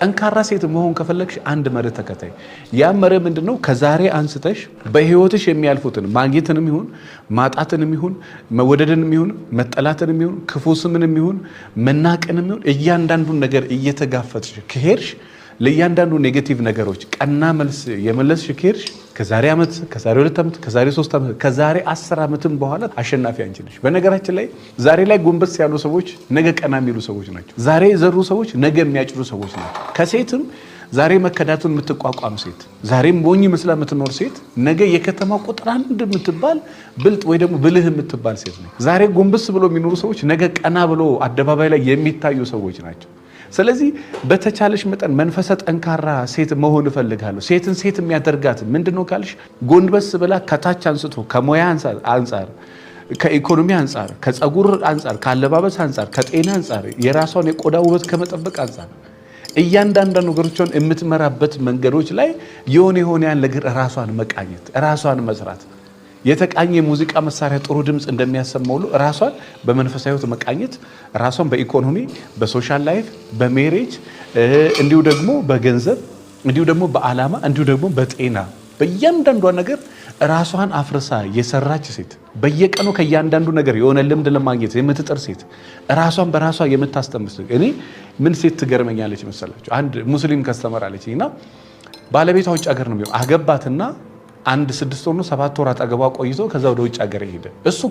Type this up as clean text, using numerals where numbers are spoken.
ጠንካራ ሴት መሆን ከፈለግሽ አንድ መርህ ተከታይ። ያ መርህ ምንድነው? ከዛሬ አንስተሽ በህይወትሽ የሚያልፉትን ማግኘትንም ይሁን ማጣትንም ይሁን መወደድንም ይሁን መጠላትንም ይሁን ክፉ ስምንም ይሁን መናቅንም ይሁን እያንዳንዱን ነገር እየተጋፈጥሽ ከሄድሽ፣ ለእያንዳንዱ negative ነገሮች ቀና መልስ የመለስሽ ከሄድሽ፣ ከዛሬ ዓመት፣ ከዛሬ 2 ዓመት፣ ከዛሬ 3 ዓመት፣ ከዛሬ 10 ዓመትም በኋላ አሸናፊ አንቺ ነሽ። በነገራችን ላይ ዛሬ ላይ ጎንበስ ያሉ ሰዎች ነገ ቀና የሚሉ ሰዎች ናቸው። ዛሬ የዘሩ ሰዎች ነገ የሚያጭዱ ሰዎች ናቸው። ከሴትም ዛሬ መከዳቱን የምትቋቋም ሴት፣ ዛሬም ሞኝ መስላ የምትኖር ሴት ነገ የከተማ ቁጥር አንድ የምትባል ብልጥ ወይ ደግሞ ብልህ የምትባል ሴት ነች። ዛሬ ጎንበስ ብሎ የሚኖሩ ሰዎች ነገ ቀና ብሎ አደባባይ ላይ የሚታዩ ሰዎች ናቸው። ስለዚህ በተቻለሽ መጠን መንፈሰ ጠንካራ ሴት መሆን እፈልጋለሁ። ሴትን ሴት የሚያደርጋት ምንድን ነው ካልሽ፣ ጎንበስ ብላ ከታች አንስቶ ከሙያ አንጻር፣ ከኢኮኖሚ አንጻር፣ ከፀጉር አንጻር፣ ከአለባበስ አንጻር፣ ከጤና አንጻር፣ የራሷን የቆዳ ውበት ከመጠበቅ አንጻር እያንዳንዷ ነገሮቿን የምትመራበት መንገዶች ላይ የሆነ የሆነ ያን ነገር ራሷን መቃኘት፣ ራሷን መስራት፣ የተቃኘ የሙዚቃ መሳሪያ ጥሩ ድምፅ እንደሚያሰማው ሁሉ ራሷን በመንፈሳዊ ሕይወት መቃኘት፣ ራሷን በኢኮኖሚ፣ በ social life፣ በ marriage፣ እንዲሁ ደግሞ በገንዘብ፣ እንዲሁ ደግሞ በዓላማ፣ እንዲሁ ደግሞ በጤና፣ በእያንዳንዷ ነገር ራሷን አፍርሳ የሰራች ሴት፣ በየቀኑ ከእያንዳንዱ ነገር የሆነ ልምድ ለማግኘት የምትጥር ሴት፣ ራሷን በራሷ የምታስተምር ሴት። እኔ ምን ሴት ትገርመኛለች መሰላችሁ? አንድ ሙስሊም customer አለችኝ እና ባለቤቷ ውጭ ሀገር ነው። አገባትና አንድ 6 ወር ነው 7 ወር አጠገቧ ቆይቶ ከዛ ወደ ውጭ ሀገር ሄደ። እሱ